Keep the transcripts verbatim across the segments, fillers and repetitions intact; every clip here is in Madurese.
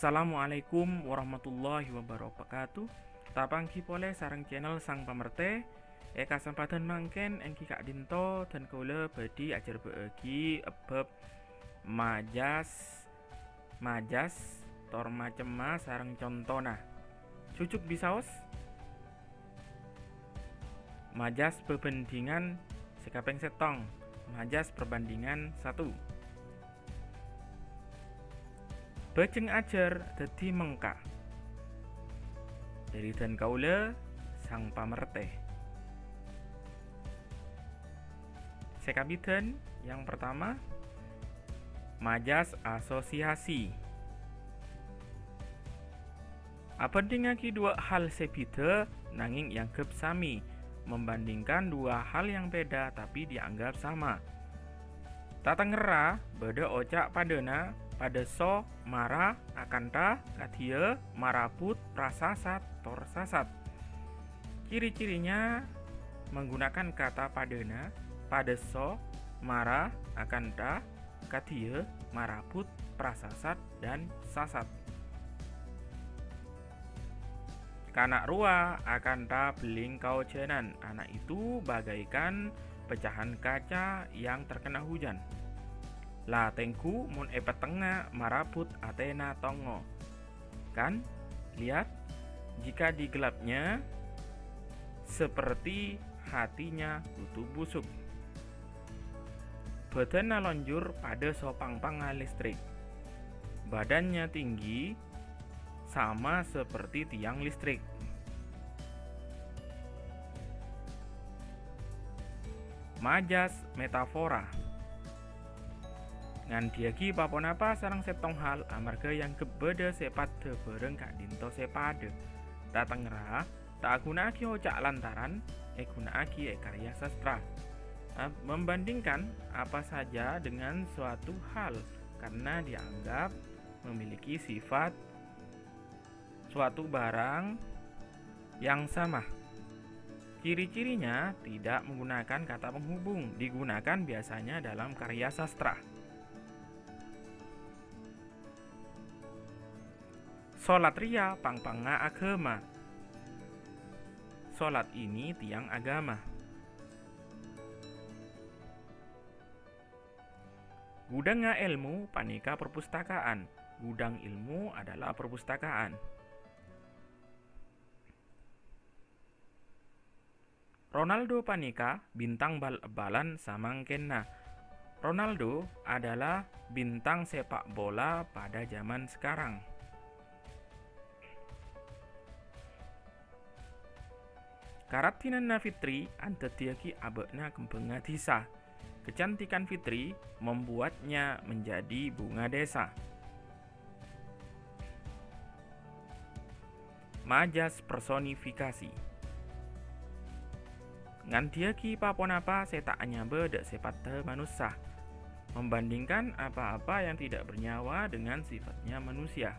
Assalamualaikum warahmatullahi wabarakatuh. Tapangghi polè sareng channel Sang Pamertè. È kasempadhân mangkèn èngghi ka'dinto dân kaulâ bhâdhi ajhârbâ'âghi bhâb majas, majas, tor macemma sareng contona. Jujuk bisaos. Majas bhâbhândhingan sè kapèng sèttong. Majas perbandingan satu. Bhâjeng ajhâr dhâddhi mengka. Dhâri dân kaulâ, Sang Pamertè. Sè kabidhân, yang pertama, majas asosiasi. Abhândhingaghi duwâ' hal sè bhidhâ, nangèng èangghep samè. Membandingkan dua hal yang beda tapi dianggap sama. Tatengngerra bâdâ oca' padâna, padâ so, mara, akantha, kadhiyâ, marabut, prasasat, tor sasat. Ciri-cirinya menggunakan kata padâna, padâ so, mara, akantha, kadhiyâ, marabut, prasasat, dan sasat. Kana' rowa akantha bellèng kaojhânan, anak itu bagaikan pecahan kaca yang terkena hujan. La tèngghu mon èpètengnga marabut atèna tongngo. Kan? Lihat, jika digelapnya, seperti hatinya kutu busuk. Bhâdhânna lonjhur padâ so pang-pangnga listrik. Badannya tinggi, sama seperti tiang listrik. Majas metafora. Ngandhiyaghi pa-ponapa sareng sèttong hal amarghâ èangghep bâdâ sè paddhâ bhârâng ka'dinto sè padâ. Tatengngerra ta' aghuna'aghi oca' lantaran èghuna'aghi è karya sastra. A-, membandingkan apa saja dengan suatu hal karena dianggap memiliki sifat suatu barang yang sama. Ciri-cirinya tidak menggunakan kata penghubung, digunakan biasanya dalam karya sastra. Solat rèya pang-pangnga aghâma. Solat ini tiang agama. Gudhângnga èlmo panèka perpustakaan. Gudang ilmu adalah perpustakaan. Ronaldo panèka bintang bal-balan samangkènna. Ronaldo adalah bintang sepak bola pada zaman sekarang. Karaddhinanna Fitri andhâddhiyaghi abâ'na kembhângnga dhisa. Kecantikan Fitri membuatnya menjadi bunga desa. Majas personifikasi. Ngandhiyaghi pa-ponapa sè ta' anyabâ dâ' sèpatta manossa. Membandingkan apa-apa yang tidak bernyawa dengan sifatnya manusia.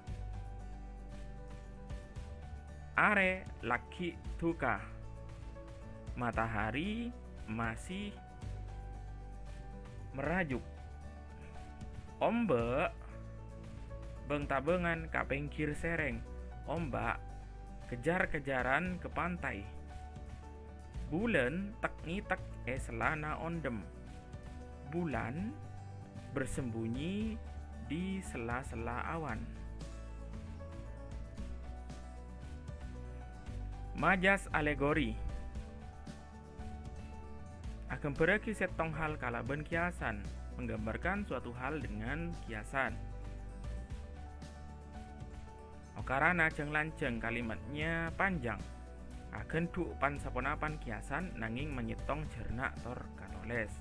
Arè lagghi' duka. Matahari masih merajuk. Ombak bâng-tabângan ka pèngghir sèrèng. Ombak kejar-kejaran ke pantai. Bulân tek-ngètek è sellana ondhem. Bulan bersembunyi di sela-sela awan. Majas alegori. Aghâmbhârrâghi sèttong hal kalabân kiasan, menggambarkan suatu hal dengan kiasan. Okarana jhâng-lanjhâng, kalimatnya panjang. Aghândhu' pan-saponapan kiasan nangèng manyèttong jhârna' tor katolès.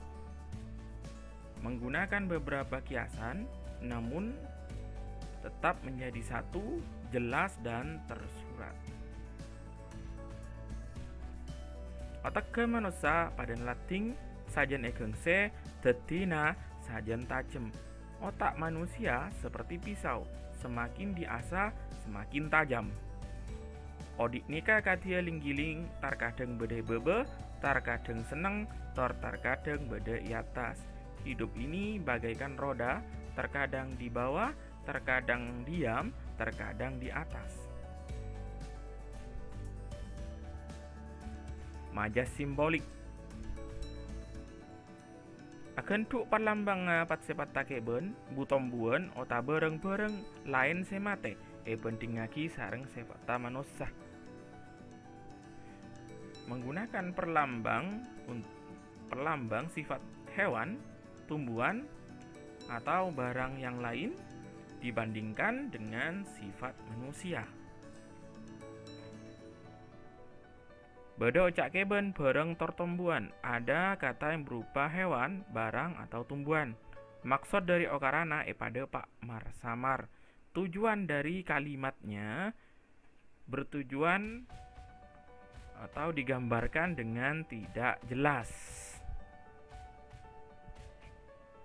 Menggunakan beberapa kiasan, namun tetap menjadi satu, jelas, dan tersurat. Otegghâ manossa padâna laddhing, sajân èghângsè, dhâddhina sajân tajem. Otak manusia seperti pisau, semakin diasah, semakin tajam. Odi' nèka kadhiyâ ling-giling, tarkadhâng bâdâ è bâbâ, tarkadhâng senneng, tor tarkadhâng bâdâ è attas. Hidup ini bagaikan roda, terkadang di bawah, terkadang diam, terkadang di atas. Majas simbolik. Aghândhu' parlambângnga pat-sèpatta kèbân, bu-tombuwân, otabâ rang-bhârâng laèn sè matè èbhândhingngaghi sareng sèpatta manossa. Menggunakan perlambang un-, perlambang sifat hewan, tumbuhan, atau barang yang lain dibandingkan dengan sifat manusia. Bâdâ oca' kèbân bhârâng tor tombuhan. Ada kata yang berupa hewan, barang, atau tumbuhan. Maksod dhâri okarana èpadhâpa' mar-samar. Tujuan dari kalimatnya bertujuan atau digambarkan dengan tidak jelas.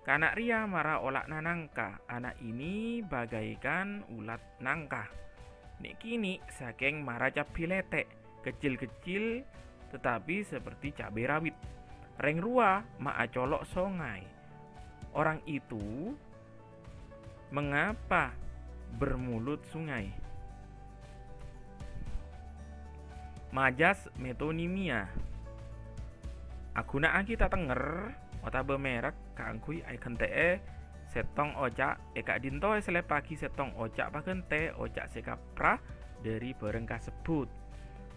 Kana' rèya mara ola'na nangka. Anak ini bagaikan ulat nangka. Nè'-kènè' sakèng mara cabbhi lètè', kecil-kecil tetapi seperti cabai rawit. Rèng rowa ma' acolo' songay. Orang itu mengapa bermulut sungai? Majas metonimia. Aghuna'aghi tatengnger otabâ merek kaangghuy aghântè'è sèttong oca', è ka'dinto èsalèppaghi sèttong oca' paghântè oca' sè kapra dhâri bhârâng kasebbhut.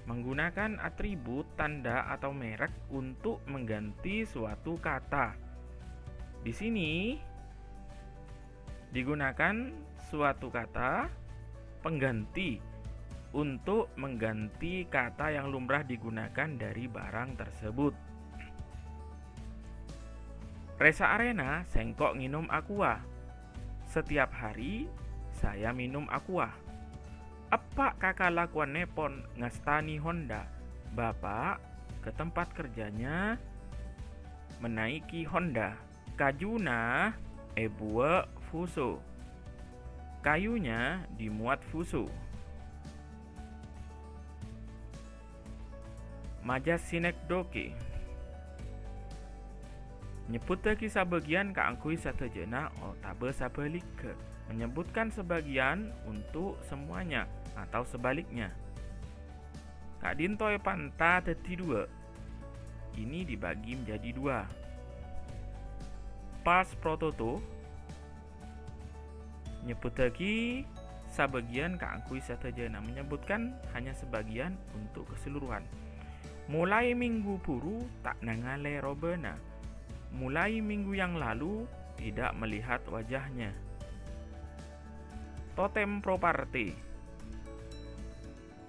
Menggunakan atribut, tanda, atau merek untuk mengganti suatu kata. Di sini digunakan suatu kata pengganti untuk mengganti kata yang lumrah digunakan dari barang tersebut. Rè-saarèna sèngko' ngènom aqua. Setiap hari saya minum aqua. Eppa' ka kalakoannèpon ngastanè Honda. Bapak ke tempat kerjanya menaiki Honda. Kajuna èbuwâ' Fuso. Kayunya dimuat Fuso. Majas sinekdoke. Nyebbhuttaghi sabâgiyân kaangghuy sadhâjâna otabâ sabhâligghâ. Menyebutkan sebagian untuk semuanya atau sebaliknya. Ka'dinto èpanta dhâddhi duwâ'. Ini dibagi menjadi dua. Pas pro toto. Nyebbhuttaghi sabâgiyân kaangghuy sadhâjâna. Menyebutkan hanya sebagian untuk keseluruhan. Mulai minggu buru ta' nangalè robâna. Mulai minggu yang lalu tidak melihat wajahnya. Totem pro parte.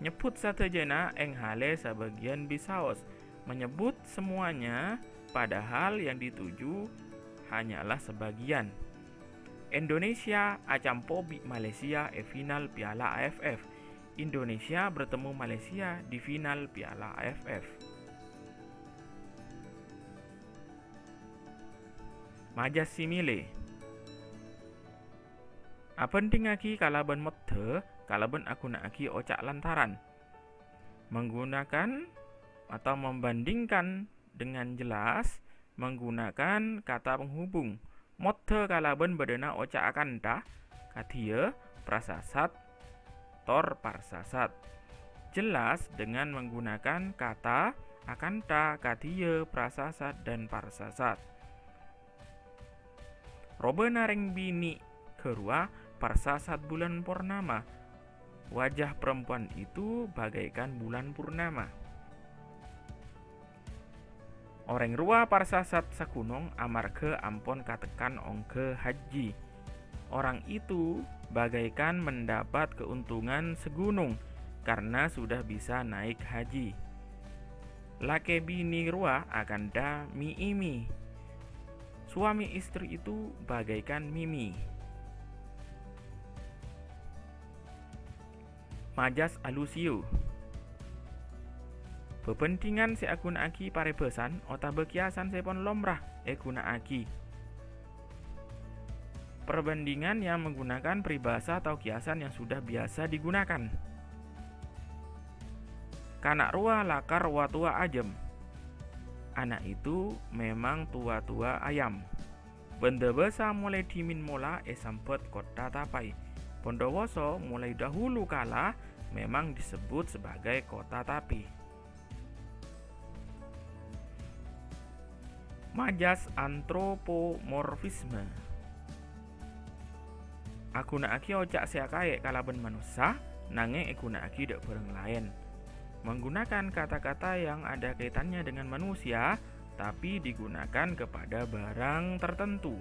Nyebbhut sadhâjâna ènghalè sabâgiyân bisaos. Menyebut semuanya, padahal yang dituju hanyalah sebagian. Indonesia acampo bi' Malaysia è final Piala A F F. Indonesia bertemu Malaysia di final Piala A F F. Majas simile. Abhândhingngaghi kalabân moddhâ kalabân aghuna'aghi oca' lantaran. Menggunakan atau membandingkan dengan jelas menggunakan kata penghubung. Moddhâ kalabân bâdâna oca' akantha, kadhiyâ prasasat, tor parsasat. Jelas dengan menggunakan kata akantha, kadhiyâ prasasat dan parsasat. Robâna rèng binè' ghâruwa parsasat bulan purnama. Wajah perempuan itu bagaikan bulan purnama. Orèng rowa parsasat saghunong amarghâ ampon katekkan ongghâ haji. Orang itu bagaikan mendapat keuntungan segunung karena sudah bisa naik haji. Lakè binè rowa akantha mi-imi. Suami istri itu bagaikan mimi. Majas alusio. Bhâbhândhingan sè aghuna'aghi parèbhâsan otabâ kiyasan sè pon lomrah èghuna'aghi. Perbandingan yang menggunakan peribhasa atau kiyasan yang sudah biasa digunakan. Kana' rowa lakar wa-towa ajâm. Anak itu memang tua-tua ayam. Bân dâbâsa molaè dhimèn mola èsambhât kottha tapai. Bondowoso mulai dahulu kala memang disebut sebagai kota tapè. Majas antropomorfisme. Aghuna'aghi oca' sè akaè' kalabân manossa, nangèng èghuna'aghi dâ' bhârâng laèn. Menggunakan kata-kata yang ada kaitannya dengan manusia, tapi digunakan kepada barang tertentu.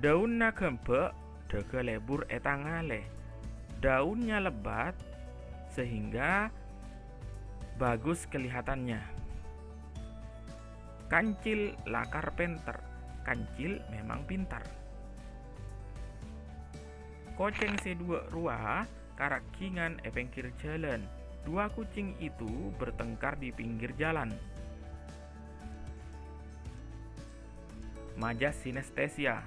Daunna ghâmbhâ' dâgâ lebur è tangalè. Daunnya lebat sehingga bagus kelihatannya. Kancil lakar pènter. Kancil memang pintar. Kocèng sè duwâ' rowa karaggingan è pèngghir jhâlân. Dua kucing itu bertengkar di pinggir jalan. Majas sinestesia.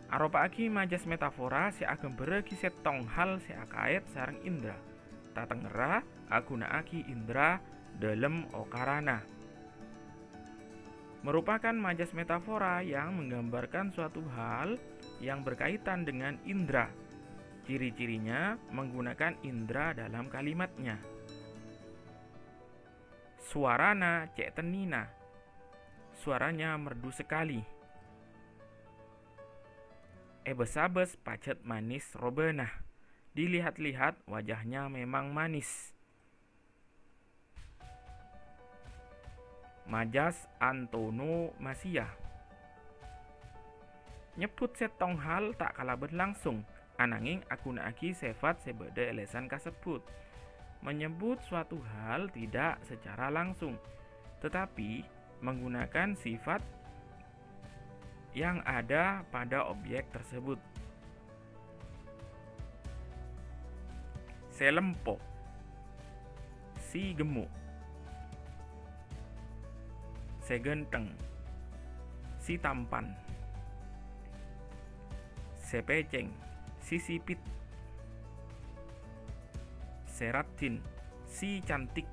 Aropa'aghi majas metafora sè aghâmbhârrâghi sèttong hal sè akaèt sareng indra. Tatengngerra aghuna'aghi indra dâlem okarana. Merupakan majas metafora yang menggambarkan suatu hal yang berkaitan dengan indra. Ciri-cirinya menggunakan indra dalam kalimatnya. Sowarana cè' tennina. Suaranya merdu sekali. Èbâs-abâs pajhât manis robâna. Dilihat-lihat wajahnya memang manis. Majas antonomasia. Nyebbhut sèttong hal ta' kalabân langsung, anangèng aghuna'aghi sèfat sè bâdâ è lèsan kasebbhut. Menyebut suatu hal tidak secara langsung, tetapi menggunakan sifat yang ada pada objek tersebut. Sè lempo, si gemuk, sè ghântheng, si tampan, sè pècèng, si sipit, sè raddhin, si cantik,